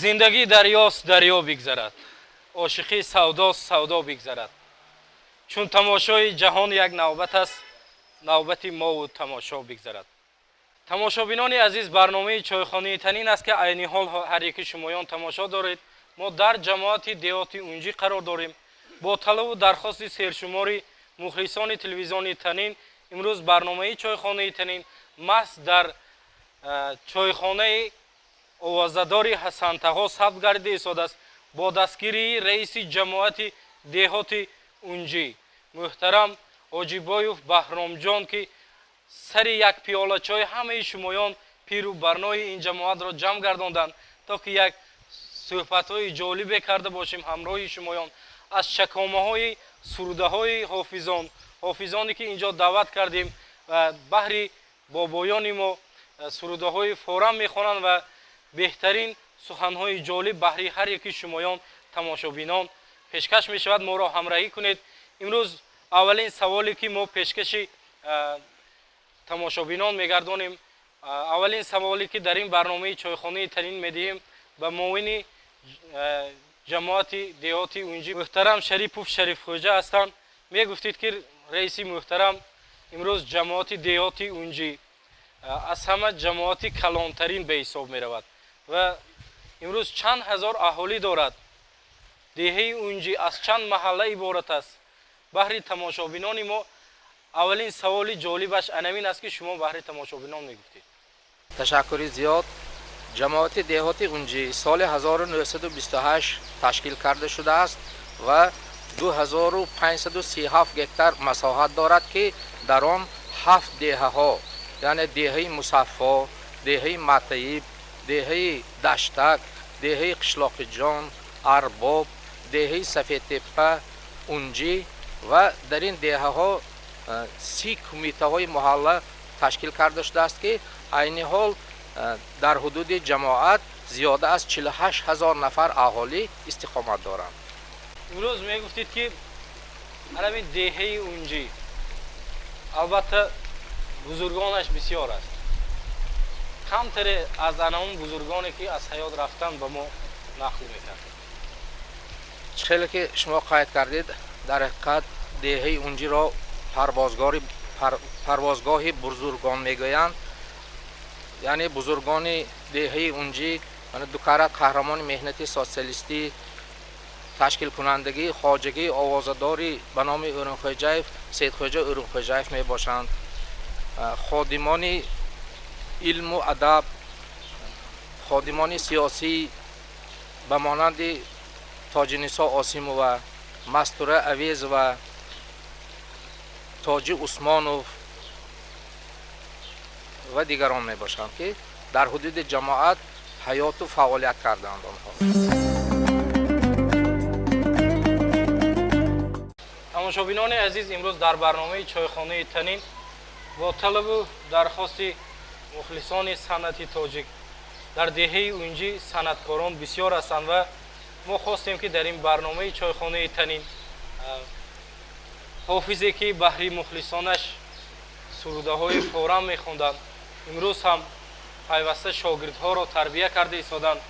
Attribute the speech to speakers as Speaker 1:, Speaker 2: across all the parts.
Speaker 1: Зиндагӣ дарёст, дарё бигзарад, ошиқӣ савдост, савдо бигзарад. Чун тамошои ҷаҳон як навбат аст, навбати мову тамошо бигзарад. Тамошобинони азиз, барномаи Чойхонаи Танин аст, ки айни ҳол ҳар яки шумоён тамошо доред. Мо дар ҷамоати деҳоти Унҷӣ қарор дорем. Бо талабу дархости сершумори мухлисони телевизиони Танин, имрӯз барномаи Чойхонаи Танин маҳз дар чойхонаи овозадори Ҳасантағо сабт гардида истодааст, бо дастгирии раиси ҷамоати деҳоти Унҷӣ муҳтарам Ҳоҷибоев Баҳромҷон, ки сари як пиёла чой ҳамаи шумоён, пиру барнои ин ҷамоатро ҷамъ гардонданд, то ки як суҳбатҳои ҷолибе карда бошем ҳамроҳи шумоён аз чакомаҳои сурудаҳои ҳофизон, ҳофизоне ки инҷо даъват кардем ва баҳри бобоёни мо сурудаҳои форам мехонанд ва беҳтарин суханҳои ҷолиб баҳри ҳар яки шумоён, тамошобинон, пешкаш мешавад. Моро ҳамроҳӣ кунед. Имрӯз аввалин саволе, ки мо пешкаши тамошобинон мегардонем, аввалин саволе, ки дар ин барномаи Чойхонаи Танин медиҳем, ба муовини ҷамоати деҳоти Унҷӣ муҳтарам Шарипов Шарифхӯҷа ҳастанд. Мегуфтед, ки раиси муҳтарам, имрӯз ҷамоати деҳоти Унҷӣ аз ҳама ҷамоати калонтарин ба ҳисоб меравад ва имрӯз чанд ҳазор аҳолӣ дорад. Деҳаи Унҷӣ аз чанд маҳалла иборат аст? Баҳри тамошобинони мо аввалин саволи ҷолибаш анамин аст, ки шумо баҳри тамошобинон мегуфтед.
Speaker 2: Ташаккури зиёд. Ҷамоати деҳоти Унҷӣ соли 1928 ташкил карда шудааст ва 2537 гектар масоҳат дорад, ки дар он ҳафт деҳаҳо, яъне деҳаи Мусаффо, деҳаи Матаиб, деҳаи Даштак, деҳаи Қишлоқиҷон, Арбоб, деҳаи Сафедтеппа, Унҷӣ, ва дар ин деҳаҳо 30 кумитаҳои маҳалла ташкил карда шудааст, ки айни ҳол дар ҳудуди ҷамоат зиёда аз 48 ҳазор нафар аҳолӣ истиқомат доранд.
Speaker 1: Имрӯз мегуфтед, ки ҳамин деҳаи Унҷӣ, албатта, бузургонаш бисёр аст. Камтаре аз анамун бузургоне, ки аз ҳаёт рафтан, ба мо нақл мекард.
Speaker 2: Чӣ хеле ки шумо қайд кардед, дар ҳақиқат деҳаи Унҷиро парвозгоҳи бузургон мегӯянд. Яъне бузургони деҳаи Унҷӣ дукарат қаҳрамони меҳнати социалистӣ, ташкилкунандагии хоҷагии овозадори ба номи Ӯрунхӯҷаев Сейдхӯҷа Ӯрунхӯҷаев мебошанд, ходимони илму адаб, ходимони сиёсӣ ба монанди Тоҷинисо Осимова, Мастура Авезова, Тоҷи Усмонов ва дигарон мебошанд, ки дар ҳудуди ҷамоат ҳаёту фаъолият карданд онҳо.
Speaker 1: Тамошобинони азиз, имрӯз дар барномаи Чойхонаи Танин бо талабу дархости мухлисони санъати тоҷик, дар деҳаи Унҷӣ санъаткорон бисёр ҳастанд ва мо хостем, ки дар ин барномаи Чойхонаи Танин ҳофизе, ки баҳри мухлисонаш сурудаҳои форам мехонданд, имрӯз ҳам пайваста шогирдҳоро тарбия карда истоданд,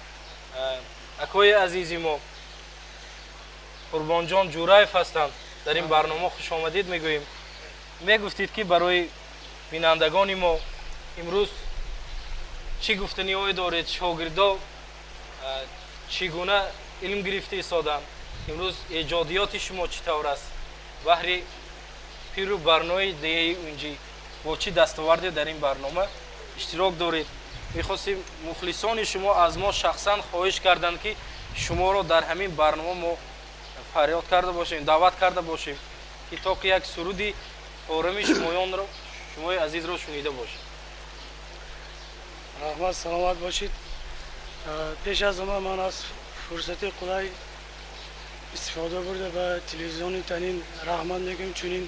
Speaker 1: акои азизи мо Қурбонҷон Ҷураев ҳастанд. Дар ин барнома хушомадид мегӯем. Мегуфтед, ки барои бинандагони мо имрӯз чӣ гуфтаниҳое доред? Шогирдо чӣ гуна илм гирифта истоданд? Имрӯз эҷодиёти шумо чӣ тавр аст? Баҳри пиру барнои деҳаи Унҷӣ бо чӣ дастоварде дар ин барнома иштирок доред? Мехостем, мухлисони шумо аз мо шахсан хоҳиш карданд, ки шуморо дар ҳамин барнома мо фарёд карда бошем, даъват карда бошем, ки то ки як суруди форами шумоёнро, шумои азизро шунида бошем.
Speaker 3: Раҳмат, саломат бошед. Пеш аз ҳама ман аз фурсати қулай Истифода бурда ба телевизиони Танин раҳмат мегӯем, чунин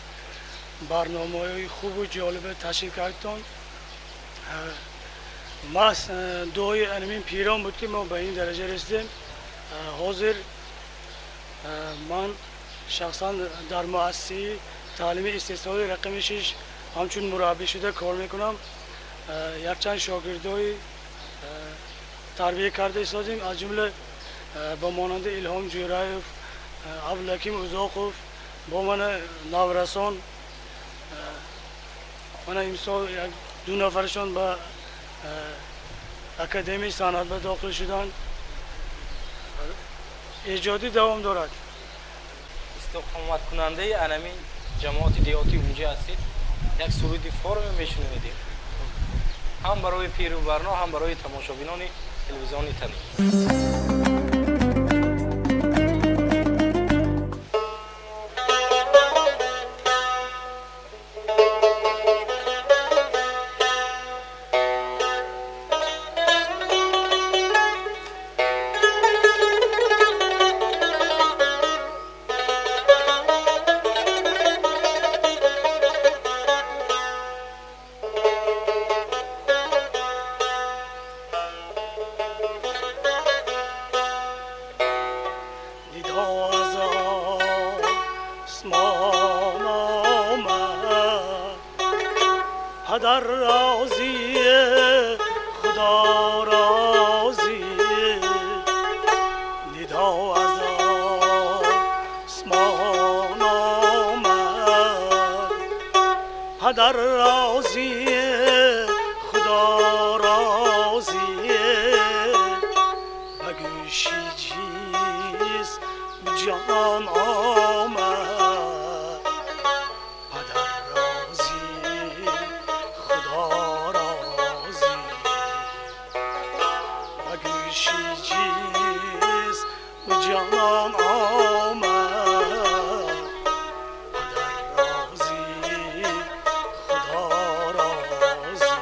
Speaker 3: барномаҳои хубу ҷолибе ташкил кардтон. Маҳз дуои анамин пирон буд, ки мо ба ин дараҷа расидем. Ҳозир ман шахсан дар муассисаи таълими истисноии рақами 6 ҳамчун мураббӣ шуда кор мекунам. Якчанд шогирдҳои тарбия карда истодем, аз ҷумла ба монанди Илҳом Ҷӯраев, Абдулҳаким Узоқов, бо мана наврасон. Мана имсол як ду нафарашон ба академияи санъат ба дохил шуданд. Эҷодӣ давом дорад.
Speaker 1: Истиқоматкунандаи анамин ҷамоати деҳоти Унҷа ҳастед. Як суруди форме мешунаведем, ҳам барои пиру барно, ҳам барои тамошобинони телевизиони Танин.
Speaker 3: Нидо аз осмон омад, падар розӣ, Худо розӣ. Нидо аз осмон омад, падар розӣ, Худо розӣ. Ба гӯши ҷисм ҷон омад, падар розӣ, Худо розӣ. Ба гӯши ҷисм ҷон омад, падар розӣ, Худо розӣ.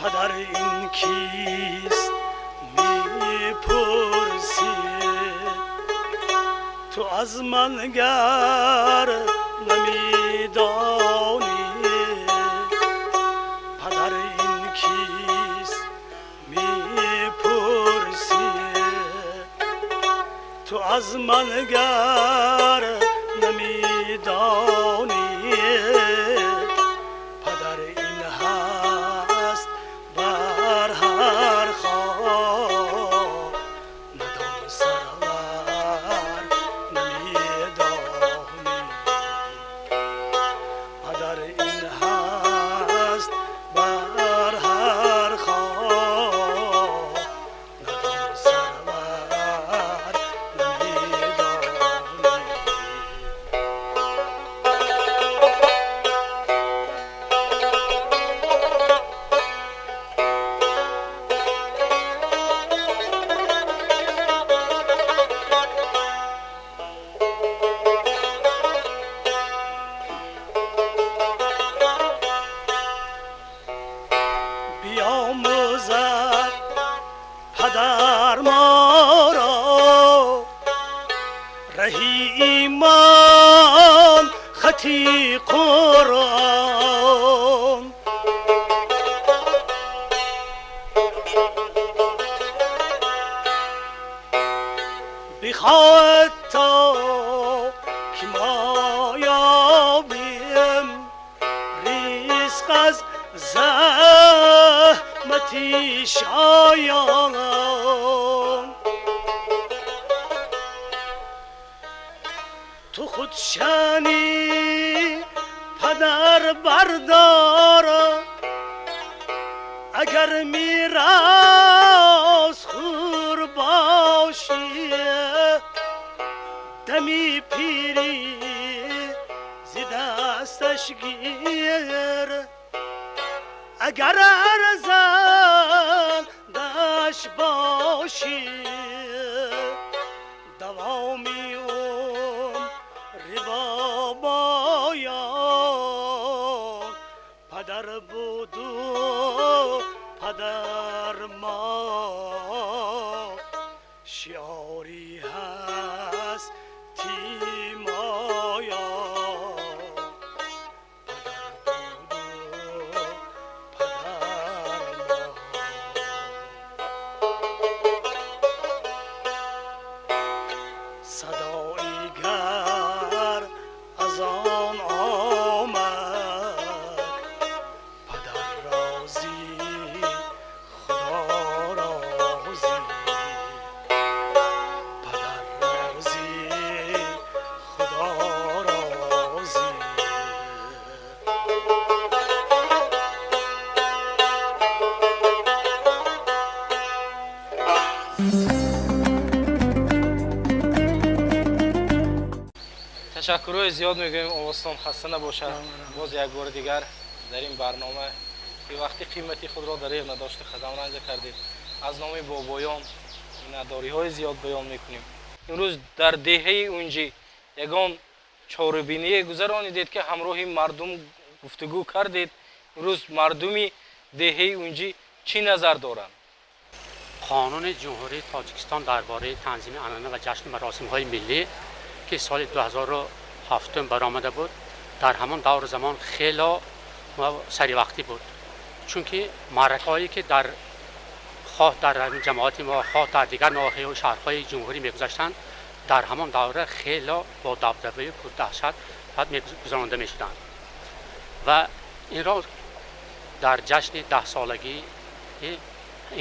Speaker 3: Падар ин кист мепурсӣ, ту аз ман гар намедонӣ. Падар ин кист мепурсӣ, ту аз ман гар намедонӣ. Падар ин ҳаст бар ҳар хонадон сарвар, намедонӣ. Падар ин ҳаст бар ҳар хонадон сарвар, намедонӣ. Биомӯзад падар моро раҳи имон, хати Қуръон. Бихоҳад то ки мо ёбем ризқ аз заҳмати шоён. Ту худ шани падар бардор, агар мерос хур бошӣ. Дами пирӣ зи дасташ гир, агар арзандаш бошӣ.
Speaker 1: Ташаккурҳои зиёд мегӯем, овозтон хаста набошад. Боз як бори дигар дар ин барнома, ки вақти қимати худро дареғ надошта, қадам ранҷа кардед, аз номи бобоён миннатдориҳои зиёд баён мекунем. Имрӯз дар деҳаи Унҷӣ ягон чорабиние гузаронидед, ки ҳамроҳи мардум гуфтугӯ кардед? Имрӯз мардуми деҳаи Унҷӣ чӣ назар доранд?
Speaker 4: Қонуни Ҷумҳурии Тоҷикистон дар бораи танзими анъана ва ҷашну маросимҳои миллӣ, ки соли 2007 баромада буд, дар ҳамон давру замон хело саривақтӣ буд, чунки маъракаҳое, ки дар хоҳ дар ҷамоати мо, хоҳ дар дигар ноҳияу шаҳрҳои ҷумҳурӣ мегузаштанд, дар ҳамон давра хело бо дабдабаю пурдаҳшат гузаронда мешуданд. Ва инро дар ҷашни 10-солагии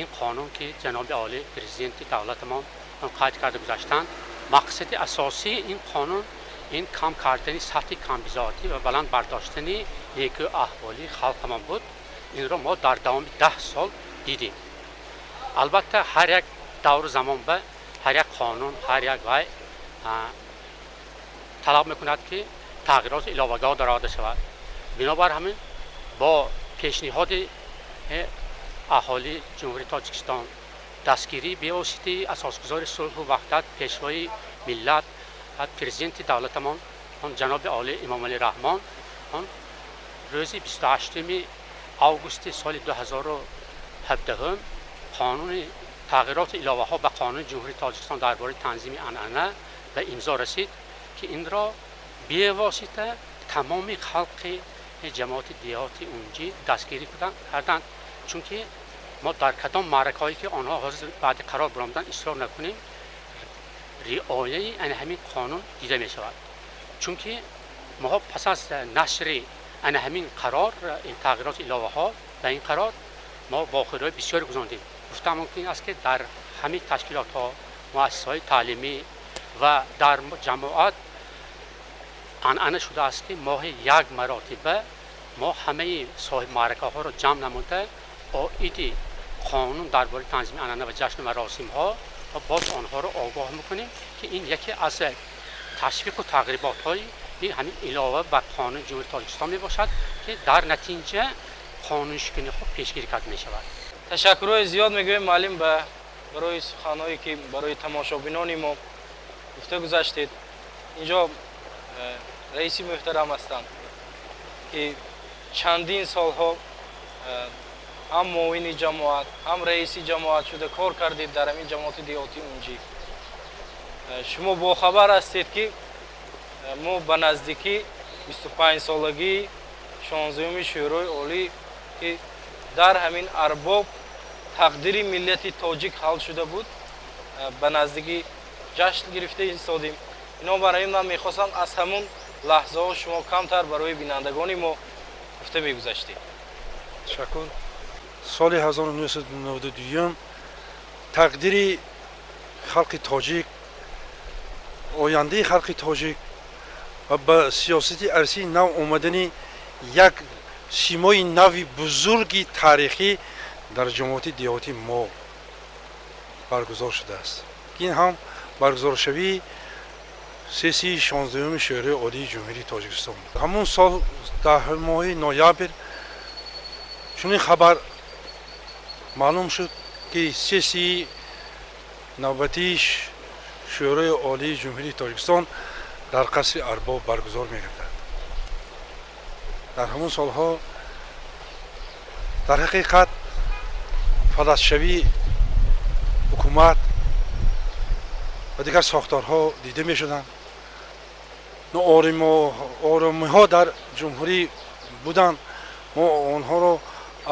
Speaker 4: ин қонун, ки ҷаноби олӣ, Президенти давлатамон қайд карда гузаштанд, мақсади асосии ин қонун ин кам кардани сатҳи камбизоатӣ ва баланд бардоштани некӯ аҳволии халқамон буд. Инро мо дар давоми 10 сол дидем. Албатта, ҳар як давру замон ба ҳар як қонун, ҳар як вай талаб мекунад, ки тағйироту иловагаҳо дароварда шавад. Бинобар ҳамин, бо пешниҳоди аҳолии Ҷумҳурии Тоҷикистон, дастгирии бевоситаи Асосгузори сулҳу ваҳдат, Пешвои миллат, Президенти давлатамон ҷаноби олӣ Эмомалӣ Раҳмон, рӯзи 28 августи соли 2017 қонуни тағйироту иловаҳо ба Қонуни Ҷумҳурии Тоҷикистон дар бораи танзими анъана ба имзо расид, ки инро бевосита тамоми халқи ҷамоати деҳоти Унҷӣ дастгирӣ карданд, чунки мо дар кадом маъракаҳое, ки онҳо ҳозир баъди қарор баромадан иштирок накунем, риояи ана ҳамин қонун дида мешавад. Чунки моҳо пас аз нашри ана ҳамин қарор, тағйироту иловаҳо ба ин қарор, мо вохӯриҳои бисёре гузарондем. Гуфта мумкин аст, ки дар ҳамин ташкилотҳо, муассисаҳои таълимӣ ва дар ҷамоат анъана шудааст, ки моҳи як маротиба мо ҳамаи соҳибмаъракаҳоро ҷамъ намуда, оиди қонун дар бораи танзими анъана ва ҷашну маросимҳо боз онҳоро огоҳ мекунем, ки ин яке аз ташвиқу тағриботҳои ҳамин илова ба Қонуни Ҷумҳурии Тоҷикистон мебошад, ки дар натиҷа қонуншиканиҳо пешгирӣ карда мешавад.
Speaker 1: Ташаккурҳои зиёд мегӯем, муаллим, ба барои суханҳое, ки барои тамошобинони мо гуфта гузаштед. Инҷо раиси муҳтарам ҳастанд, ки чандин солҳо ҳам муовини ҷамоат, ҳам раиси ҷамоат шуда кор кардед дар ҳамин ҷамоати деҳоти Унҷӣ. Шумо бохабар ҳастед, ки мо ба наздикӣ 25-солагии 16-уми Шӯрои Олӣ, ки дар ҳамин Арбоб тақдири миллати тоҷик ҳал шуда буд, ба наздикӣ ҷашн гирифта истодем. Бинобар ин ман мехостам, аз ҳамун лаҳзаҳо шумо камтар барои бинандагони мо гуфта мегузаштед.
Speaker 5: Ташаккур. Соли 1992 тақдири халқи тоҷик, ояндаи халқи тоҷик ва ба сиёсати арсаи нав омадани як симои нави бузурги таърихӣ дар ҷамоати деҳоти мо баргузор шудааст, ки ин ҳам баргузоршавии сессияи 16-уми Шӯрои Олии Ҷумҳурии Тоҷикистон буд. Ҳамон сол дар моҳи ноябр чунин хабар маълум шуд, ки сессияи навбатии Шӯрои Олии Ҷумҳурии Тоҷикистон дар қасри Арбоб баргузор мегардад. Дар ҳамон солҳо дар ҳақиқат фалаҷшавии ҳукумат ва дигар сохторҳо дида мешуданд, нооромиҳо дар ҷумҳурӣ буданд. Мо онҳоро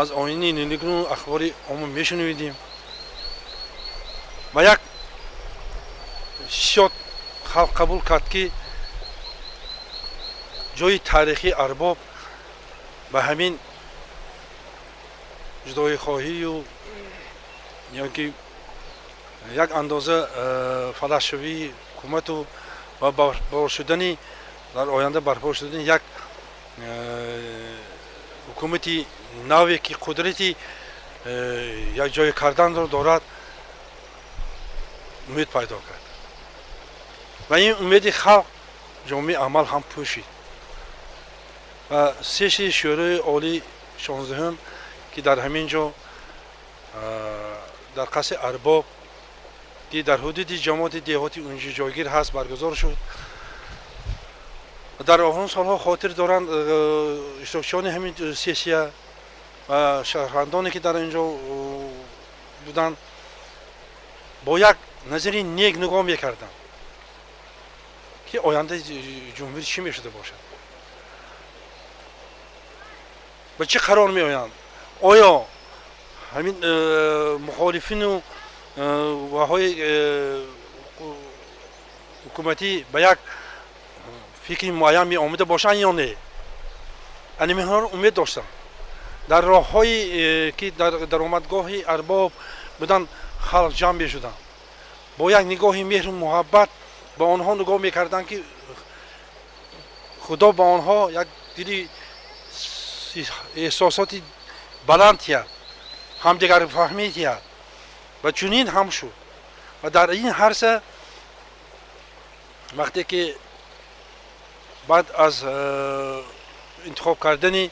Speaker 5: аз оини нилгуну ахбори омма мешунавидем ва як ҳиссиёт халқ қабул кард, ки ҷои таърихии Арбоб ба ҳамин ҷудоихоҳию ё ки як андоза фалаҷшавии ҳукумату ва барпо шудани, дар оянда барпо шудани як ҳукумати наве, ки қудрати якҷоя карданро дорад, умед пайдо кард. Ва ин умеди халқ ҷомаи амал ҳам пӯшид. Ва сессияи Шӯрои Олии 16-ум, ки дар ҳамин ҷо, дар қасри Арбоб, ки дар ҳудуди ҷамоати деҳоти Унҷи ҷойгир ҳаст, баргузор шуд. Дар он солҳо хотир доранд иштирокчиёни ҳамин сессия ва шаҳрвандоне, ки дар ин ҷо буданд, бо як назари нек нигоҳ мекарданд, ки ояндаи ҷумҳурӣ чӣ мешуда бошад, ба чӣ қарор меоянд, оё ҳамин мухолифину ваҳои ҳукуматӣ ба як фикри муайян меомада бошанд ё не. Анимиҳоро умед доштанд. Дар роҳҳое, ки дар даромадгоҳи Арбоб буданд, халқ ҷамъ мешуданд, бо як нигоҳи меҳру муҳаббат ба онҳо нигоҳ мекарданд, ки Худо ба онҳо як дили эҳсосоти баланд тиҳад, ҳамдигарфаҳмӣ тиҳад. Ва чунин ҳам шуд. Ва дар ин ҳарса, вақте ки баъд аз интихоб кардани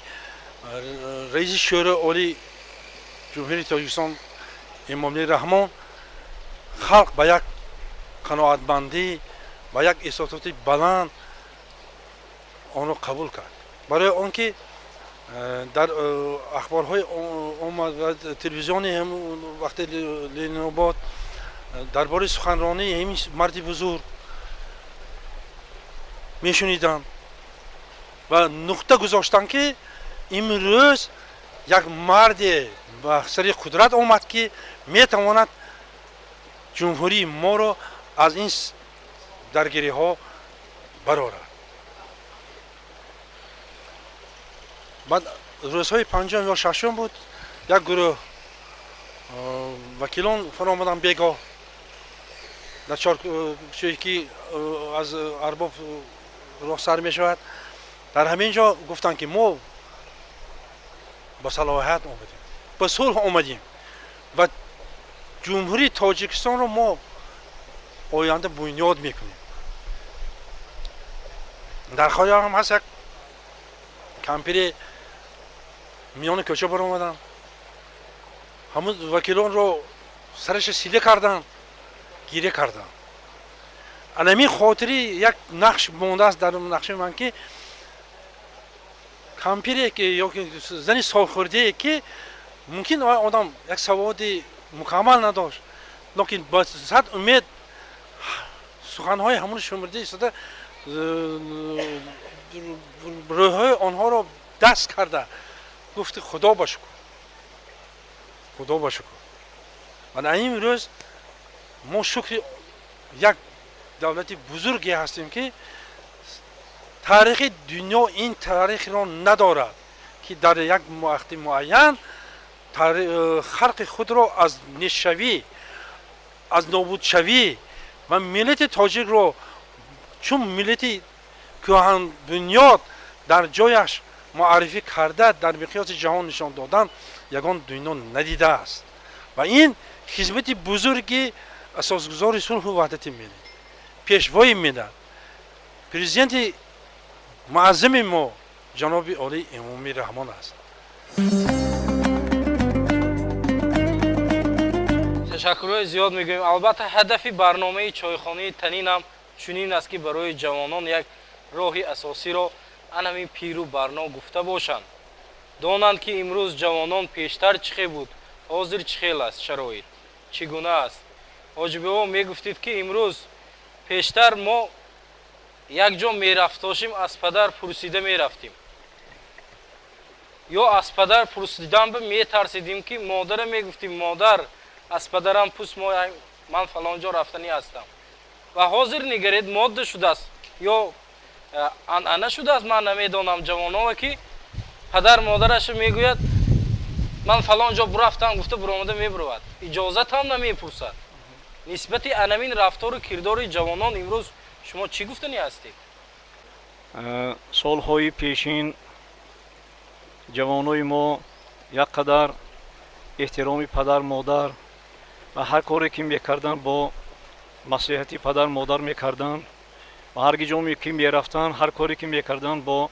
Speaker 5: раиси Шӯрои Олии Ҷумҳурии Тоҷикистон Эмомалӣ Раҳмон, халқ ба як қаноатмандӣ, ба як эҳсосоти баланд онро қабул кард, барои он ки дар ахборҳои омад ва телевизиони вақти Ленинобод дар бораи суханронии ҳамин марди бузург мешуниданд ва нуқта гузоштанд, ки имрӯз як марде ба сари қудрат омад, ки метавонад ҷумҳурии моро аз ин даргириҳо барорад. Баъд рӯзҳои панҷум ё шашум буд, як гурӯҳ вакилон фаромаданд бегоҳ дар чорчӯе, ки аз Арбоб роҳ сар мешавад. Дар ҳамин ҷо гуфтанд, ки мо ба салоҳият омадем, ба сулҳ омадем ва Ҷумҳурии Тоҷикистонро мо оянда бунёд мекунем. Дар хотирам ҳаст, як кампире миёни кӯча баромаданд, ҳамун вакилонро сараша сила карданд, гиря карданд. Анамин хотири як нақш мондааст дар нақши ман, ки кампире ки ё зани солхӯрдае, ки мумкин одам як саводи мукаммал надошт, лекин ба сад умед суханҳои ҳамун шумурда истода, рӯҳҳои онҳоро даст карда гуфти: «Худо ба шукр, Худо ба шукр». Ва дар ин рӯз мо шукри як давлати бузурге ҳастем, ки таърихи дунё ин таърихро надорад, ки дар як вақти муайян халқи худро аз нешавӣ, аз нобудшавӣ ва миллати тоҷикро чун миллати кӯҳанбунёд дар ҷояш муаррифӣ карда, дар миқёси ҷаҳон нишон додан ягон дунё надидааст. Ва ин хизмати бузурги асосгузори сулҳу ваҳдати миллӣ, пешвои миллат, президенти муаззами мо ҷаноби олии Эмомалӣ Раҳмон аст.
Speaker 1: Ташаккурҳои зиёд мегӯем. Албатта, ҳадафи барномаи Чойхонаи Танин ҳам чунин аст, ки барои ҷавонон як роҳи асосиро ан ҳамин пиру барно гуфта бошанд, донанд, ки имрӯз ҷавонон пештар чӣ хел буд, ҳозир чӣ хел аст, шароит чӣ гуна аст. Ҳоҷибобо, мегуфтед, ки имрӯз пештар мо як ҷо мерафтошим, аз падар пурсида мерафтим ё аз падар пурсидан ба метарсидим, ки модара мегуфтим: «Модар, аз падарам пурс, ман фалон ҷо рафтанӣ ҳастам». Ва ҳозир нигаред, модда шудааст ё анъана шудааст, ман намедонам, ҷавононе ки падар модарашо мегӯяд: «Ман фалон ҷо бурафтам», гуфта буромада мебуравад, иҷозат ҳам намепурсад. Нисбати анамин рафтору кирдори ҷавонон имрӯз шумо чӣ гуфтанӣ ҳастед?
Speaker 6: Солҳои пешин ҷавонои мо як қадар эҳтироми падар модар ва ҳар коре ки мекарданд, бо маслиҳати падар модар мекарданд. Ба ҳар ҷое ки мерафтанд, ҳар коре ки мекарданд, бо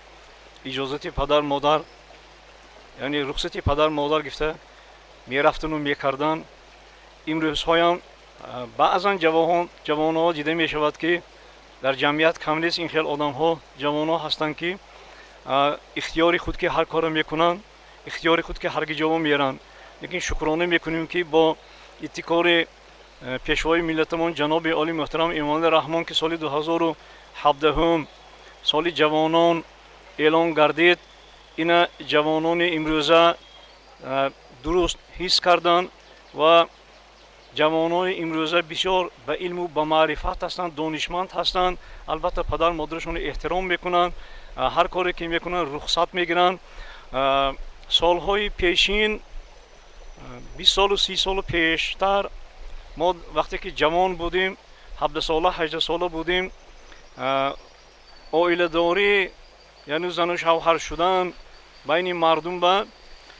Speaker 6: иҷозати падар модар, яъне рухсати падар модар гирифта мерафтану мекарданд. Имрӯзҳоям баъзан ҷавонҳо дида мешавад, ки дар ҷамъият кам нест ин хел одамҳо, ҷавонҳо ҳастанд, ки ихтиёри худ ки ҳар корро мекунанд, ихтиёри худ ки ҳар ҷо меранд. Лекин шукрона мекунем, ки бо ибтикори пешвои миллатамон ҷаноби оли муҳтарам Эмомалӣ Раҳмон, ки соли 2017 соли ҷавонон эълон гардид, ина ҷавонони имрӯза дуруст ҳис карданд ва ҷавонони имрӯза бисёр ба илму ба маърифат ҳастанд, донишманд ҳастанд. Албатта, падар модарашонро эҳтиром мекунанд, ҳар коре ки мекунанд, рухсат мегиранд. Солҳои пешин, 20 солу 30 солу пештар, мо вақте ки ҷавон будем, 17 сола, 18 сола будем, оиладорӣ, яъне зану шавҳар шудан байни мардум ба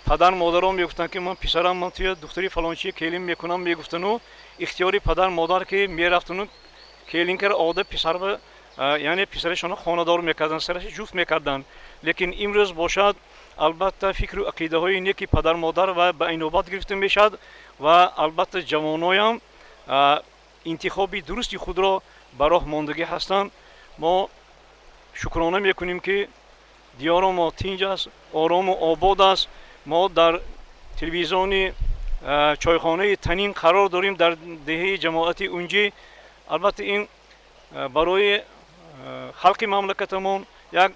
Speaker 6: падар модарон мегуфтанд, ки ман писарам, ман туя духтари фалончие келин мекунам, мегуфтану ихтиёри падар модар ки мерафтану келинкара ода писарба, яъне писарашонро хонадор мекарданд, сараши ҷуфт мекарданд. Лекин имрӯз бошад, албатта, фикру ақидаҳои неки падар модар ва ба инобат гирифта мешавад ва албатта ҷавоноям интихоби дурусти худро ба роҳ мондагӣ ҳастанд. Мо шукрона мекунем, ки диёро мо тинҷ аст, орому обод аст. Мо дар телевизиони чойхонаи Танин қарор дорем дар деҳаи ҷамоати Унҷӣ. Албатта, ин барои халқи мамлакатамон як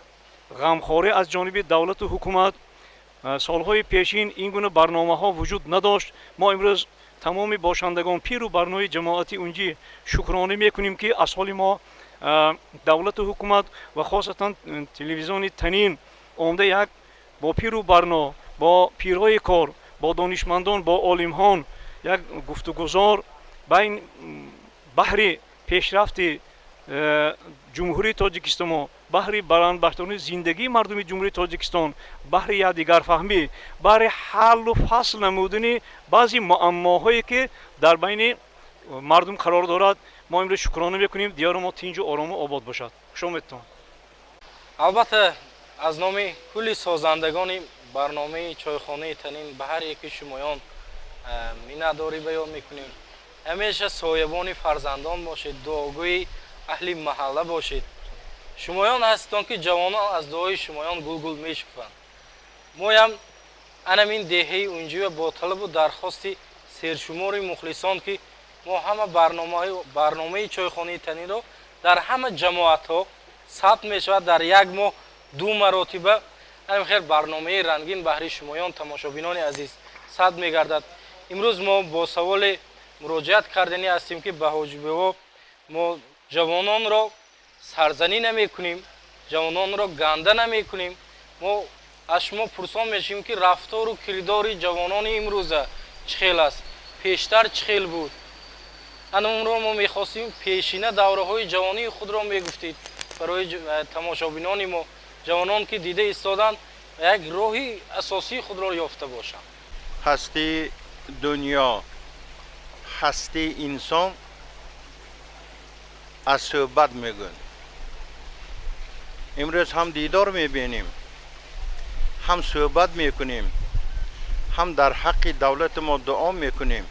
Speaker 6: ғамхорӣ аз ҷониби давлату ҳукумат. Солҳои пешин ин гуна барномаҳо вуҷуд надошт. Мо имрӯз тамоми бошандагон, пиру барнои ҷамоати Унҷӣ шукронӣ мекунем, ки аз ҳоли мо давлату ҳукумат ва хосатан телевизиони Танин омда як бо пиру барно, бо пирҳои кор, бо донишмандон, бо олимҳон як гуфтугузор байн баҳри пешрафти Ҷумҳурии Тоҷикистоно, баҳри баландбардории зиндагии мардуми Ҷумҳурии Тоҷикистон, баҳри якдигарфаҳмӣ, баҳри ҳаллу фасл намудани баъзе муаммоҳое, ки дар байни мардум қарор дорад. Мо имрӯз шукрона мекунем, диёри мо тинҷу орому обод бошад. Хушомедтон.
Speaker 1: Албатта, аз номи кулли созандагони барномаи чойхонаи Танин ба ҳар яки шумоён миннатдорӣ баён мекунем. Ҳамеша соябони фарзандон бошед, дуогӯи аҳли маҳалла бошед. Шумоён ҳастон, ки ҷавонон аз дуои шумоён гулгул мешукуфанд. Моям анамин деҳаи Унҷива бо талабу дархости сершумори мухлисон, ки мо ҳама барномаи чойхонаи Танинро дар ҳама ҷамоатҳо сабт мешавад, дар як моҳ ду маротиба ҳамин хел барномаи рангин баҳри шумоён, тамошобинони азиз, сабт мегардад. Имрӯз мо бо саволе муроҷиат карданӣ ҳастем, ки ба ҳоҷибиҳо: мо ҷавононро сарзанӣ намекунем, ҷавононро ганда намекунем, мо аз шумо пурсон мешавем, ки рафтору кирдори ҷавонони имрӯза чӣ хел аст, пештар чӣ хел буд? Анонро мо мехостем, пешина давраҳои ҷавонии худро мегуфтед барои тамошобинони мо, ҷавонон ки дида истоданд, як роҳи асосии худро ёфта бошанд.
Speaker 7: Ҳастии дунё, ҳастии инсон аз суҳбат мегӯянд. Имрӯз ҳам дидор мебинем, ҳам суҳбат мекунем, ҳам дар ҳаққи давлати мо дуо мекунем,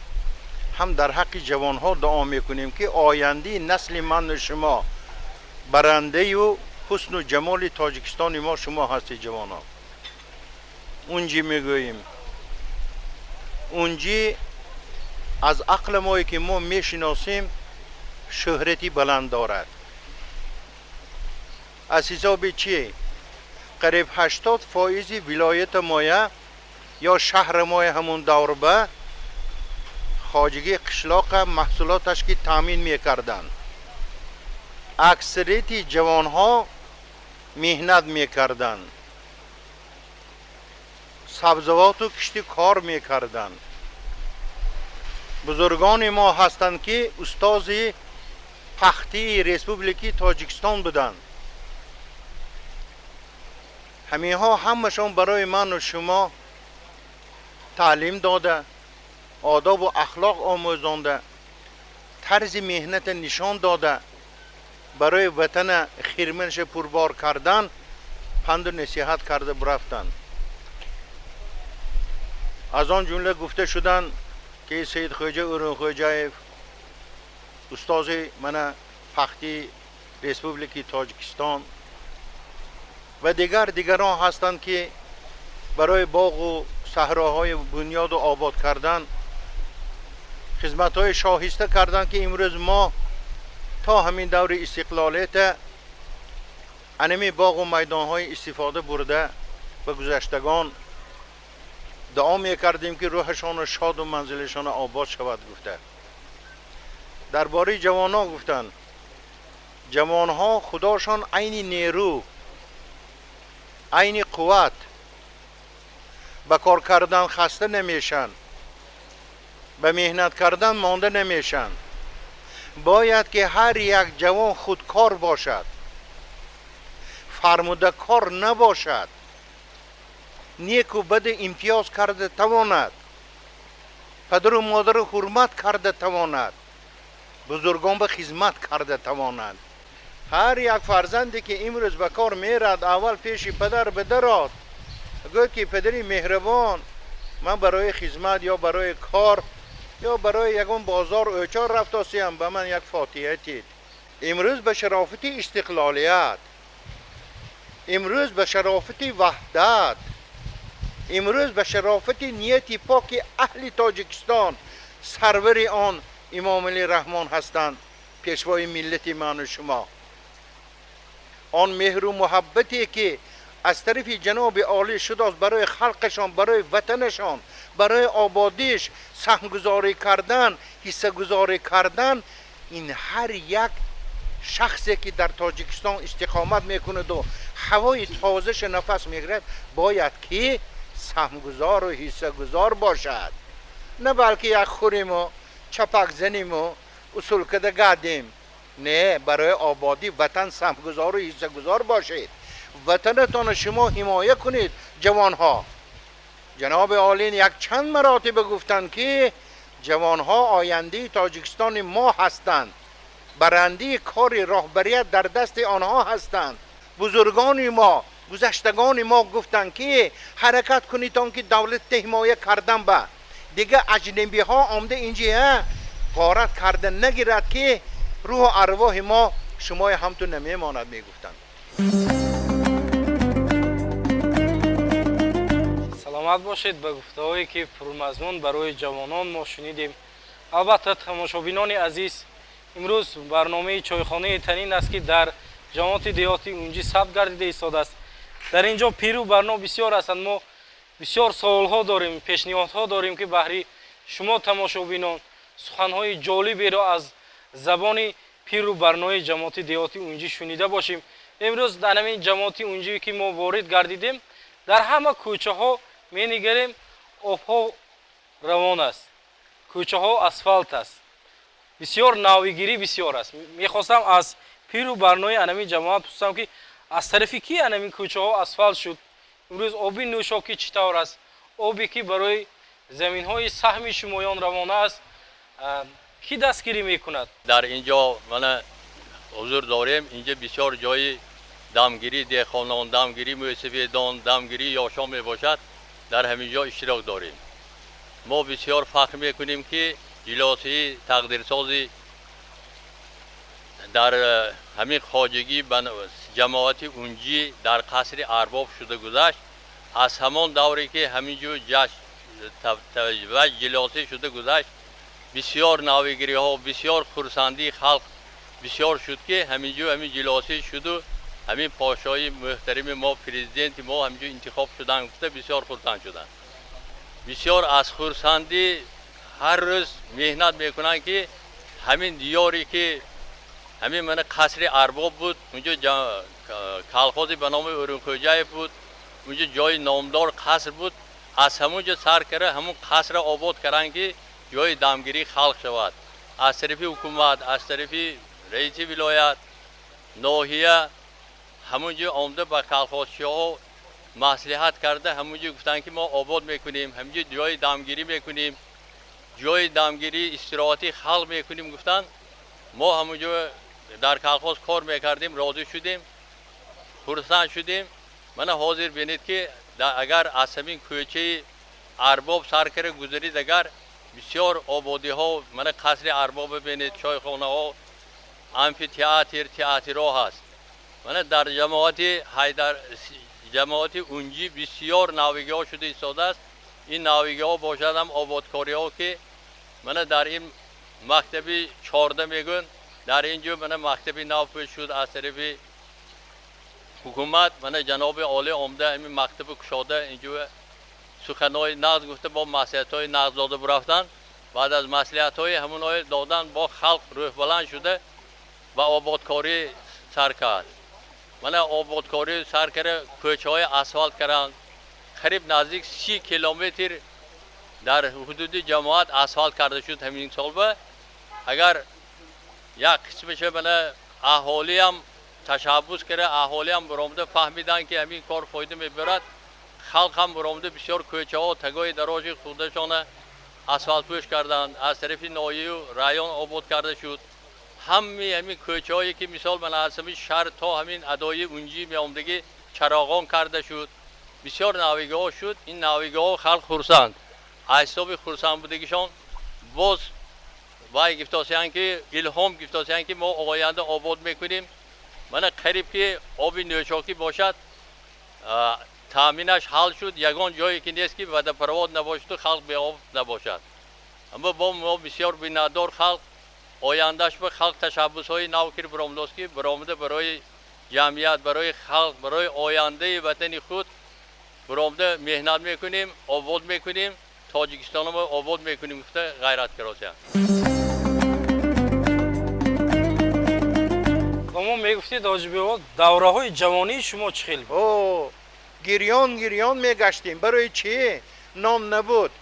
Speaker 7: ҳам дар ҳаққи ҷавонҳо дуо мекунем, ки ояндаи насли ману шумо, барандаю ҳусну ҷамоли Тоҷикистони мо шумо ҳастед, ҷавонон. Унҷи мегӯем, Унҷи аз ақли мое, ки мо мешиносем, шӯҳрати баланд дорад. Аз ҳисоби чӣ? Қариб 80 фоизи вилояти моя ё шаҳри моя ҳамун даврба хоҷагии қишлоқа маҳсулоташ ки таъмин мекарданд. Аксарияти ҷавонҳо меҳнат мекарданд, сабзавоту кишти кор мекарданд. Бузургони мо ҳастанд, ки устози пахтии Республикаи Тоҷикистон буданд. Ҳаминҳо ҳамашон барои ману шумо таълим дода, одобу ахлоқ омӯзонда, тарзи меҳната нишон дода. барои ватана хирманша пурбор кардан панду насиҳат карда бурафтанд. Аз он ҷумла гуфта шуданд ки Саидхӯҷа Ӯрунхӯҷаев устози мана пахти Республики Тоҷикистон ва дигар дигарон ҳастанд ки барои боғу саҳроҳои бунёду обод кардан хизматҳои шоҳиста карданд ки имрӯз мо то ҳамин даври истиқлолията анами боғу майдонҳои истифода бурда ба гузаштагон дуо мекардем ки рӯҳашонро шоду манзилашонро обод шавад гуфта. Дар бораи ҷавонон гуфтанд ҷавонҳо худошон айни нерӯ, айни қувват, ба кор кардан хаста намешанд, ба меҳнат кардан монда намешанд. Бояд ки ҳар як ҷавон худкор бошад, фармудакор набошад, неку бади имтиёз карда тавонад, падару модару ҳурмат карда тавонад, бузургон ба хизмат карда тавонад. Ҳар як фарзанде ки имрӯз ба кор мерад, аввал пеши падар бидарод, гӯяд ки падари меҳрабон, ман барои хизмат ё барои кор ё барои ягон бозор ӯчор рафтосиям, ба ман як фотиҳа тид. Имрӯз ба шарофати истиқлолият, имрӯз ба шарофати ваҳдат, имрӯз ба шарофати нияти поки аҳли Тоҷикистон сарвари он Имомалӣ Раҳмон ҳастанд, пешвои миллати ману шумо. Он меҳру муҳаббате ки аз тарафи ҷаноби олӣ шудааст барои халқашон, барои ватанашон, барои ободиш саҳмгузорӣ кардан, ҳиссагузорӣ кардан, ин ҳар як шахсе ки дар Тоҷикистон истиқомат мекунаду ҳавои тозаша нафас мегирад, бояд ки саҳмгузору ҳиссагузор бошад, на балки як хӯриму чапак заниму усул када гадем. Не, барои ободӣ ватан саҳмгузору ҳиссагузор бошед. Ватанатонро шумо ҳимоя кунед, ҷавонҳо. Ҷаноби олӣ якчанд маротиба гуфтанд ки ҷавонҳо ояндаи Тоҷикистони мо ҳастанд, барандаи кори роҳбарият дар дасти онҳо ҳастанд. Бузургони мо, гузаштагони мо гуфтанд ки ҳаракат кунед он ки давлатро ҳимоя кардан ба дига аҷнабиҳо омда инҷа ғорат карда нагирад ки рӯҳу арвоҳи мо шумои ҳамту намемонад, мегуфтанд.
Speaker 1: Саломат бошед ба гуфтаҳое ки пурмазмун барои ҷавонон мо шунидем. Албатта, тамошобинони азиз, имрӯз барномаи чойхонаи танин аст ки дар ҷамоати деҳоти Унҷӣ сабт гардида истодааст. Дар ин ҷо пиру барно бисёр ҳастанд. Мо бисёр саволҳо дорем, пешниҳодҳо дорем ки баҳри шумо тамошобинон суханҳои ҷолиберо аз забони пиру барнои ҷамоати деҳоти Унҷӣ шунида бошем. Имрӯз дар ҳамин ҷамоати Унҷӣ ки мо ворид гардидем, дар ҳама кӯчаҳо менигарем, обҳо равон аст, кӯчаҳо асфалт аст, бисёр навигирӣ бисёр аст. Мехостам аз пиру барнои анамин ҷамоат пурсам ки аз тарафи ки анамин кӯчаҳо асфалт шуд, имрӯз оби нӯшокӣ чӣ тавр аст, обе ки барои заминҳои саҳми шумоён равона аст, кӣ дастгирӣ мекунад?
Speaker 8: Дар ин ҷо мана ҳузур дорем. Инҷа бисёр ҷои дамгирии деҳқонон, дамгирии мӯйсафедон, дамгирии ёшон мебошад. Дар ҳамин ҷо иштирок дорем. Мо бисёр фахр мекунем ки ҷилосии тақдирсози дар ҳамин хоҷагӣ ҷамоати Унҷӣ дар қасри арбоб шуда гузашт. Аз ҳамон давре ки ҳамин ҷо ҷашн ва ҷилосӣ шуда гузашт, бисёр навигириҳо, бисёр хурсандии халқ бисёр шуд ки ҳамин ҷо ҳамин ҷилосӣ шуду ҳамин подшоҳи муҳтарами мо, президенти мо ҳамин ҷо интихоб шуданд гуфта бисёр хурсанд шуданд. Бисёр аз хурсандӣ ҳар рӯз меҳнат мекунанд ки ҳамин диёре ки ҳамин мана қасри арбоб буд, унҷо колхози ба номи Ӯрунхӯҷаев буд, унҷо ҷои номдор қаср буд, аз ҳамон ҷо сар карда ҳамон қасрро обод карданд ки ҷои дамгирии халқ шавад. Аз тарафи ҳукумат, аз тарафи раиси вилоят, ноҳия ҳамон ҷо омда ба колхозчиҳо маслиҳат карда ҳамон ҷо гуфтанд ки мо обод мекунем, ҳамин ҷо ҷои дамгирӣ мекунем, ҷои дамгирии истироҳатии халқ мекунем гуфтанд. Мо ҳамон ҷо Дар колхоз кор мекардем, розӣ шудем, хурсанд шудем. Мана ҳозир бинед, ки агар аз ҳамин кӯчаи Арбоб сар карда гузарид, агар бисёр ободиҳо, мана қасри Арбоб бинед, чойхонаҳо, амфитеатр, театрҳо ҳаст. Мана дар ҷамоати Ҳайдар, ҷамоати Унҷӣ бисёр навигиҳо шуда истодааст. Ин навигиҳо бошад ҳам ободкориҳо, ки мана дар ин мактаби 14 мегӯянд, дар ин ҷо мана мактаби нав пӯш шуд аз тарафи ҳукумат. Мана ҷаноби олӣ омда, ҳамин мактаби кушода, инҷо суханҳои нағз гуфта, бо маслиҳатҳои нағз дода бурафтанд. Баъд аз маслиҳатҳои ҳамонҳои додан бо халқ рӯҳбаланд шуда, ба ободкорӣ сар кард. Мана ободкорӣ сар карда, кӯчаҳои асфалт карданд. Қариб наздик 30 километр дар ҳудуди ҷамоат асфалт карда шуд ҳамин солба. Агар як қисмаша мана аҳолиам ташаббус карда, аҳолиам биромада фаҳмиданд, ки ҳамин кор фоида мебарад. Халқ ҳам биромада, бисёр кӯчаҳо, тагои дарожи худашона асфалтпӯш карданд. Аз тарафи ноҳияю район обод карда шуд ҳамаи ҳамин кӯчаҳое, ки мисол мана аз ҳамин шаҳр то ҳамин адои Унҷӣ меомдагӣ, чароғон карда шуд. Бисёр навигиҳо шуд. Ин навигиҳо халқ хурсанд. Аз ҳисоби хурсанд будагишон боз вай гифтосиянд, ки илҳом гифтосиянд, ки мо оянда обод мекунем. Мана қариб ки оби нӯшокӣ бошад, таъминаш ҳал шуд. Ягон ҷое ки нест, ки водопровод набошаду халқ беоб набошад. Аммо бо мо бисёр миннатдор халқ. Ояндаш ба халқ ташаббусҳои нав кир биромадост, ки биромада барои ҷамъият, барои халқ, барои ояндаи ватани худ биромада меҳнат мекунем, обод мекунем, Тоҷикистонро обод мекунем гуфта ғайрат каросиянд.
Speaker 1: Ба мо мегуфтед, Ҳоҷибеҳо, давраҳои ҷавонии шумо чӣ хел буд?
Speaker 7: О, гирён гирён мегаштем. Барои чӣ? Нон набуд,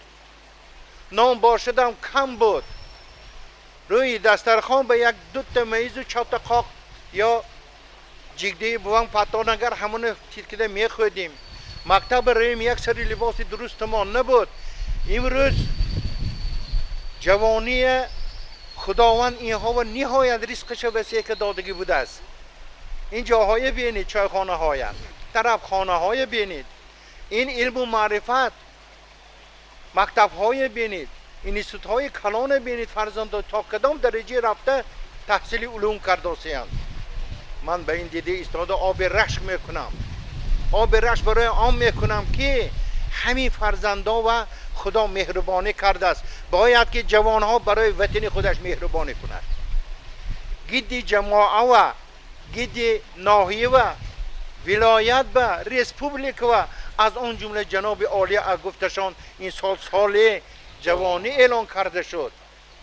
Speaker 7: нон бошадам кам буд. Рӯи дастархон ба як дута маизу чорта қоқ ё ҷигдии буван паттонагар, ҳамоно тиркида мехӯрдем. Мактаба рӯем, як сари либоси дурустамон набуд. Имрӯз ҷавония Худованд инҳоро ниҳоят ризқаша васеъ додагӣ будааст. Ин ҷоҳое бинед, чойхонаҳоянд, тарабхонаҳое бинед, ин илму маърифат мактабҳое бинед, институтҳои калоне бинед, фарзандо то кадом дараҷа рафта таҳсили улум кардосиянд. Ман ба ин дида истода оби рашк мекунам. Оби рашк барои он мекунам, ки ҳамин фарзандо ва Худо меҳрубонӣ кардааст. Бояд ки ҷавонҳо барои ватани худаш меҳрубонӣ кунад. Гидди ҷамоа ва гидди ноҳия ва вилоят ба республика ва аз он ҷумла ҷаноби олия гуфташон, ин сол соли ҷавонӣ эълон карда шуд.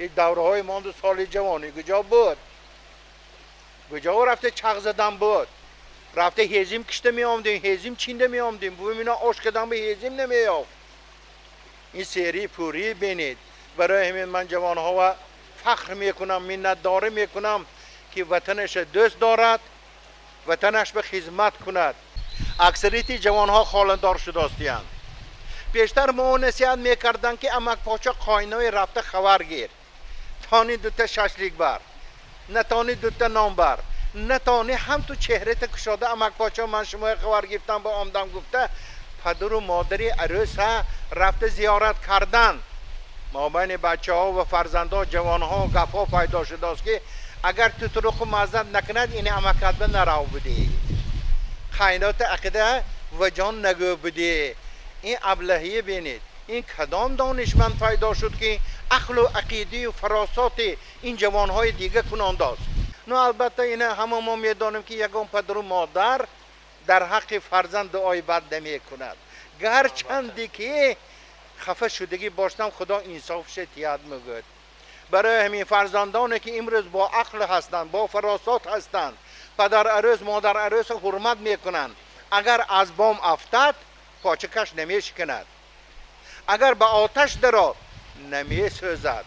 Speaker 7: Ин давраҳои монду соли ҷавонӣ куҷо буд? Куҷо рафта чағ задан буд? Рафта ҳезим кишта меомдем, ҳезим чинда меомдем. Бувим, ино ош кадан ба ҳезим намеёфт. Ин серии пурӣ бинед. Барои ҳамин ман ҷавонҳова фахр мекунам, миннатдорӣ мекунам, ки ватанаша дӯст дорад, ватанаш ба хизмат кунад. Аксарияти ҷавонҳо холадор шудостиянд. Пештар мо насиҳат мекарданд, ки амакпоча қойнои рафта хабар гир, тони дута шашлик бар, натони дута нон бар, натони ҳам ту чеҳрата кушода амакпоча, ман шумои хабар гирифтам ба омдам гуфта, падару модари арӯса рафта зиёрат кардан. Мобайни бачаҳо ва фарзандҳо, ҷавонҳо гапҳо пайдо шудааст, ки агар тутуруқу маззат накунад, ини амакатба нарав будӣ, қайнота ақида ва ҷон нагӯ будӣ. Ин аблаҳие бинед. Ин кадом донишманд пайдо шуд, ки ақлу ақидию фаросоти ин ҷавонҳои дига кунондааст? Ну, албатта, ина ҳама мо медонем, ки ягон падару модар дар ҳаққи фарзанд дуои бад намекунад. Гарчанде ки хафа шудагӣ бошам, Худо инсофша тиҳад мегӯяд. Барои ҳамин фарзандоне, ки имрӯз бо ақл ҳастанд, бо фаросот ҳастанд, падар арӯс, модар арӯсро ҳурмат мекунанд. Агар аз бом афтад, почакаш намешиканад, агар ба оташ дарод, намесӯзад,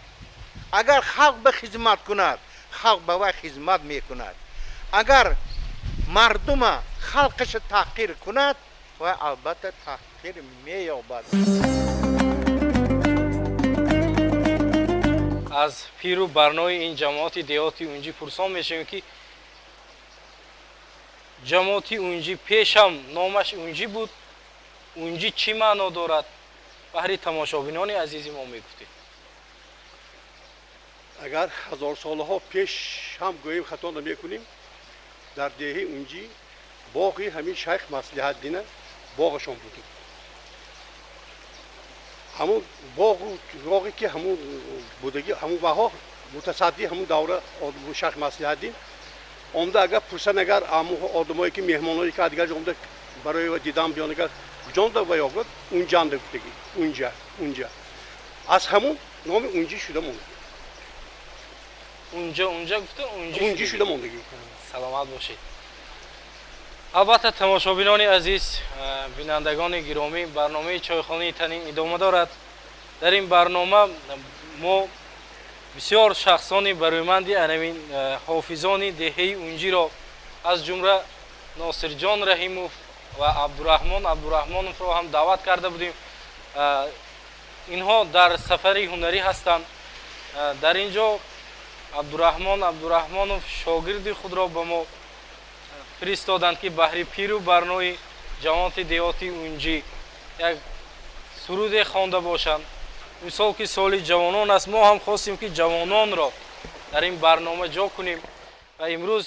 Speaker 7: агар халқ ба хизмат кунад, халқ ба вай хизмат мекунад, агар мардума халқаша таҳқир кунад, вай албатта таҳқир меёбад.
Speaker 1: Аз пиру барнои ин ҷамоати деҳоти Унҷӣ пурсон мешавем, ки ҷамоати Унҷӣ пешам номаш Унҷӣ буд, Унҷӣ чӣ маъно дорад? Баҳри тамошобинони азизи мо мегуфтед.
Speaker 9: Агар ҳазорсолаҳо пеш ҳам гӯем, хато намекунем. Дар деҳаи Унҷӣ боғи ҳамин шайх Маслиҳатдина боғашон буд. Ҳамун боғу боғе ки ҳамун будагӣ, ҳамун ваҳо мутасадди ҳамун давра шайх Маслиҳатдин омда, агар пурсан, агар аму одамое ки меҳмоное ки дигар ҷо омда барои дидан биён, агар куҷонда ва ё гуфт, унҷанда гуфтагӣ, унҷа, унҷа, аз ҳамун номи Унҷӣ шуда монд.
Speaker 1: Унҷа, унҷа гуфта, унҷӣ.
Speaker 9: Унҷӣ шуда мондагӣ.
Speaker 1: Саломат бошед. Албатта, тамошобинони азиз, бинандагони гиромӣ, барномаи Чойхонаи Танин идома дорад. Дар ин барнома мо бисёр шахсони барӯманди анамин ҳофизони деҳаи Унҷиро, аз ҷумла Носирҷон Раҳимов ва Абдураҳмон Абдураҳмоновро ҳам даъват карда будем. Инҳо дар сафари ҳунарӣ ҳастанд. Дар ин ҷо Абдураҳмон Абдураҳмонов шогирди худро ба мо фиристоданд, ки баҳри пиру барнои ҷамоати деҳоти Унҷӣ як суруде хонда бошанд. Мисол ки соли ҷавонон аст, мо ҳам хостем, ки ҷавононро дар ин барнома ҷо кунем ва имрӯз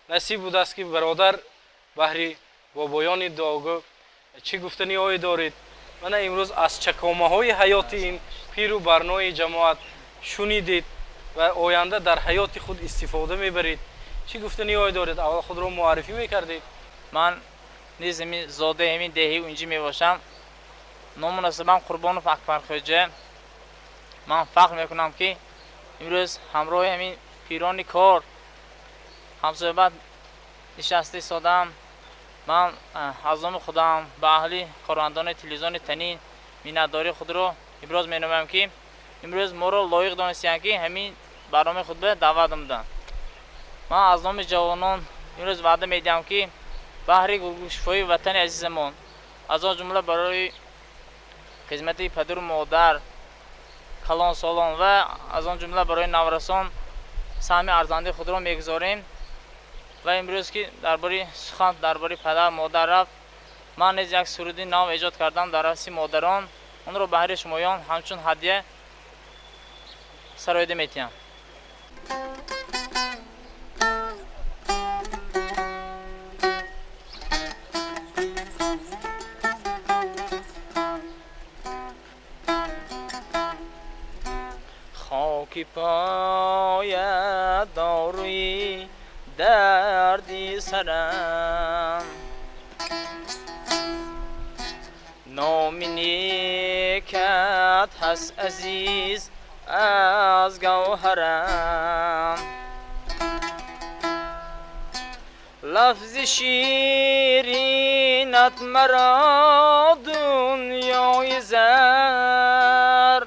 Speaker 1: насиб будааст, ки бародар, баҳри бобоёни дуогӯ чӣ гуфтаниҳое доред? Мана имрӯз аз чакомаҳои ҳаёти ин пиру барнои ҷамоат шунидед ва оянда дар ҳаёти худ истифода мебаред. Чӣ гуфтаниҳое доред? Аввал худро муаррифӣ мекардед.
Speaker 10: Ман низ зодаи ҳамин деҳаи Унҷӣ мебошам. Ному насабам Қурбонов Акбархоҷа. Ман фахр мекунам, ки имрӯз ҳамроҳи ҳамин пирони кор ҳамсӯҳбат нишаста истодам. Ман аз номи худам ба аҳли кормандони телевизиони Танин миннатдории худро иброз менамоям, ки имрӯз моро лоиқ донистанд, ки ҳамин барномаи худба даъват намуданд. Ман аз номи ҷавонон имрӯз ваъда медиҳам, ки баҳри гулгушфоии ватани азизамон, аз он ҷумла барои хизмати падару модар, калонсолон ва аз он ҷумла барои наврасон саҳми арзандаи худро мегузорем. Ва имрӯз ки дар бораи сухан дар бораи падар модар рафт, ман низ як суруди нав эҷод кардам дар рафси модарон. Онро баҳри шумоён ҳамчун ҳадя сароида метиҳам. Хоки поят доруи дарди сарам, номи некат ҳаст азиз аз гавҳарам, лафзи ширинат маро дунёи зар.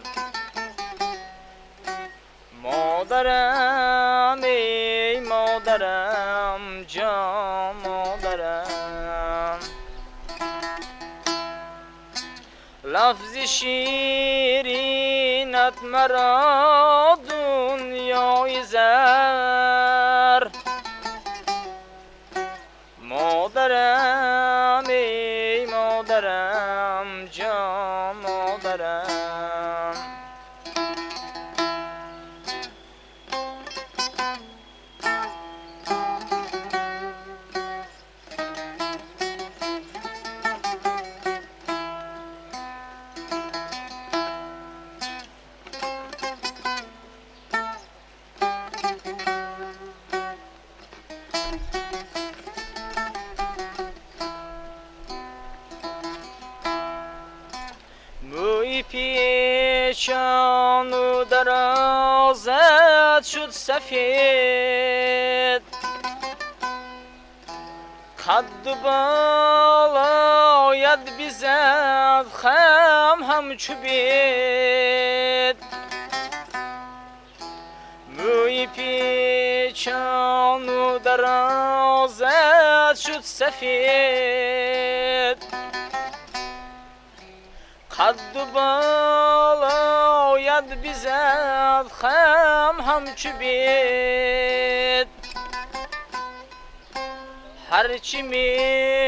Speaker 10: Модарам, эй модарам, ҷон модарам, лафзи ширинат маро дунёи зар. Модарам, эй модарам, ҷон модарам. Мӯи печону дарозат шуд сафед, қадду болоят бизад хам ҳамчу бед. Мӯи печону дарозат шуд сафед, Қадду болоят бизад хам ҳамчу бед. Ҳарчи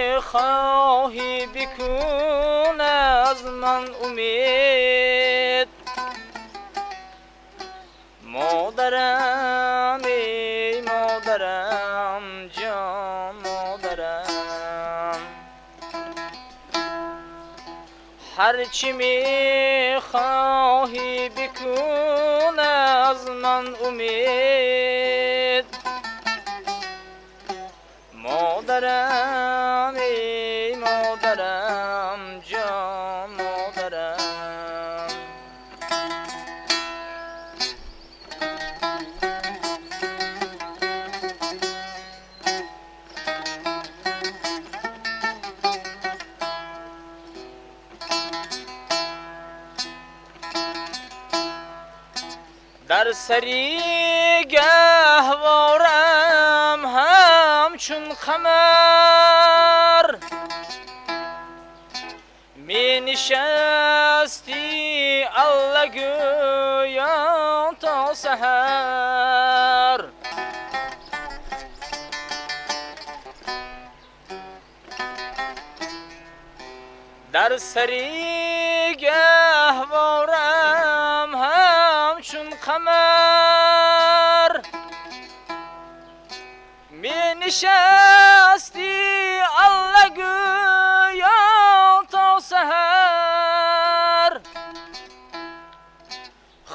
Speaker 10: мехоҳӣ бикун аз ман умед. Модарам, эй модарам, ҷон модарам. Ҳарчи мехоҳӣ бикун аз ман умед. Модарам, эй модарам, ҷон модарам. Дар сари гаҳворам ҳамчун қамар менишастӣ, аллагӯён то саҳар. Дар сари гаҳворам ҳамчун қамар менишастӣ, аллагӯён то саҳар.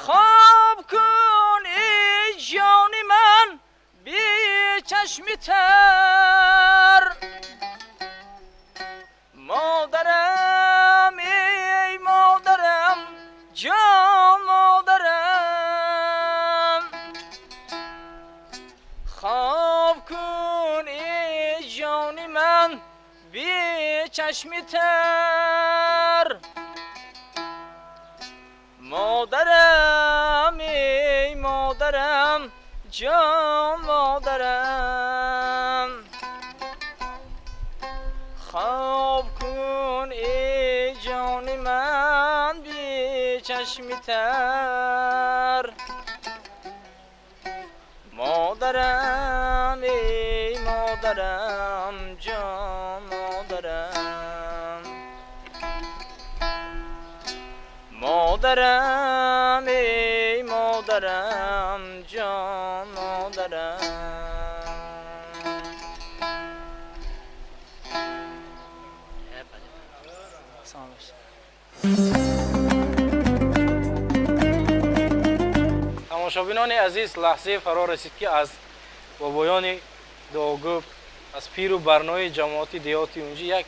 Speaker 10: Хоб кун, эй ҷони ман, бечашми тар. Модарам, эй модарам, ҷон модарам. Хоб кун, эй ҷони ман, бечашми тар. Модарам, эй модарам, ҷон модарам. Хоб кун, эй ҷони ман, бечашми тар. Модарам, эй модарам, ҷон модарам. Модарам, эй модарам, ҷон модарам.
Speaker 1: Тамошобинони азиз, лаҳзаи фаро расид, ки аз бобоёни дуогӯ, аз пиру барнои ҷамоати деҳоти Унҷӣ як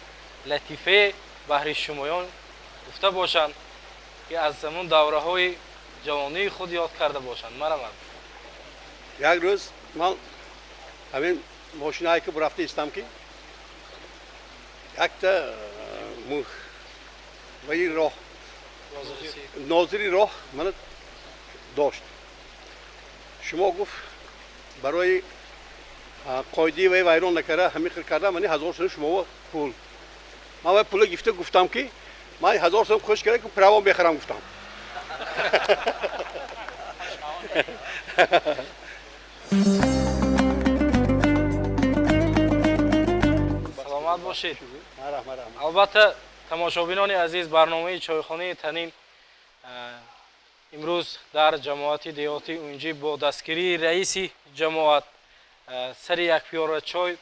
Speaker 1: латифае баҳри шумоён гуфта бошанд, ки аз ҳамун давраҳои ҷавонии худ ёд карда бошанд. Марамад.
Speaker 9: Як рӯз ман ҳамин мошинае ки бурафта истам, ки якта ваи роҳ, нозири роҳ мана дошт. Шумо, гуфт, барои қоидаи вай вайрон накарда, ҳамин хел карда, мани 1000 сом шумо пул. Ман вай пула гифта гуфтам, ки ман 1000 сом хуш карда, ки права мехарам, гуфтам.
Speaker 1: Саломат бошед. Албатта, тамошобинони азиз, барномаи Чойхонаи танин имрӯз дар ҷамоати деҳоти Унҷӣ бо дастгирии раиси ҷамоат сари як пиёла чой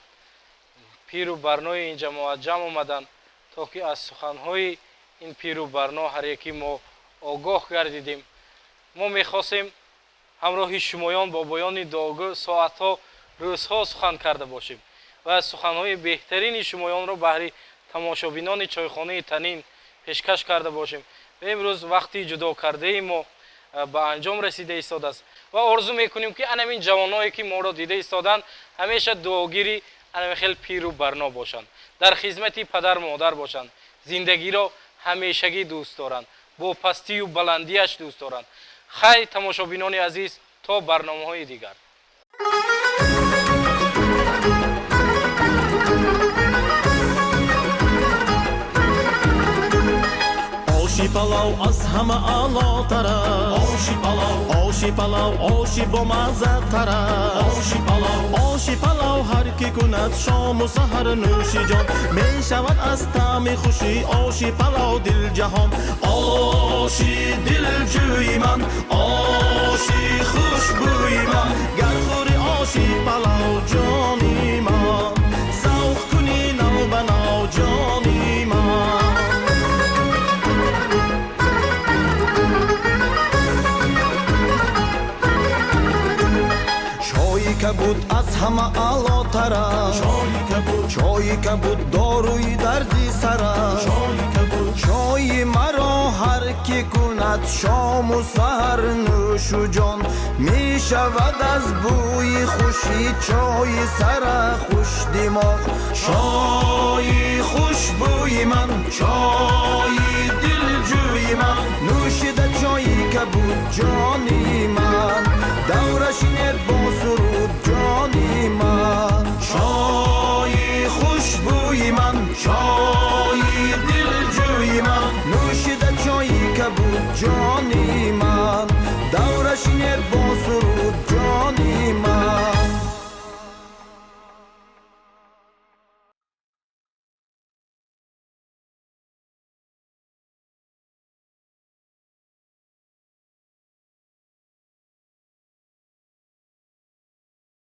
Speaker 1: пиру барнои ин ҷамоат ҷамъ омаданд, то ки аз суханҳои ин пиру барно ҳар яки мо огоҳ гардидем. Мо мехостем ҳамроҳи шумоён, бобоёни дуогӯ, соатҳо, рӯзҳо сухан карда бошем ва суханҳои беҳтарини шумоёнро баҳри тамошобинони Чойхонаи танин пешкаш карда бошем. Ва имрӯз вақти ҷудо кардаи мо ба анҷом расида истодааст ва орзу мекунем, ки анамин ҷавоное, ки моро дида истоданд, ҳамеша дуогири анами хел пиру барно бошанд, дар хизмати падар модар бошанд, зиндагиро ҳамешагӣ дӯст доранд, бо пастию баландиаш дӯст доранд. Хайр, тамошобинони азиз, то барномаҳои дигар.
Speaker 11: Оши. Палав аз ҳама аълотар аст. Оши палав, оши палав, оши бомаззатар аст. Оши палав, оши палав ҳар ки кунад шому саҳар, нӯши ҷон мешавад аз таъми хуши оши палав дилҷаҳон. Оши дилҷӯи ман, оши хушбӯи ман, гар хӯри оши палав, ҷони ман, завқ кунӣ нав ба нав, ҷони ман.
Speaker 12: Чойи кабуд аз ҳама аълотар аст.
Speaker 11: Чойи кабуд,
Speaker 12: чойи кабуд доруи дарди сар аст.
Speaker 11: Чойи кабуд,
Speaker 12: чойи маро ҳар ки кунад шому саҳар, нӯшу ҷон мешавад аз бӯи хуши чойи сара хушдимоғ.
Speaker 11: Чойи хушбӯи ман, чойи дилҷӯи ман,
Speaker 12: нӯшида чойи кабуд, ҷони ман, давра шинед бо суруд, ҷони ман.
Speaker 11: Чойи хушбӯи ман, чойи дилҷӯи ман,
Speaker 12: нӯшида чойи кабуд, ҷони ман, давра шинед бо суруд, ҷони ман.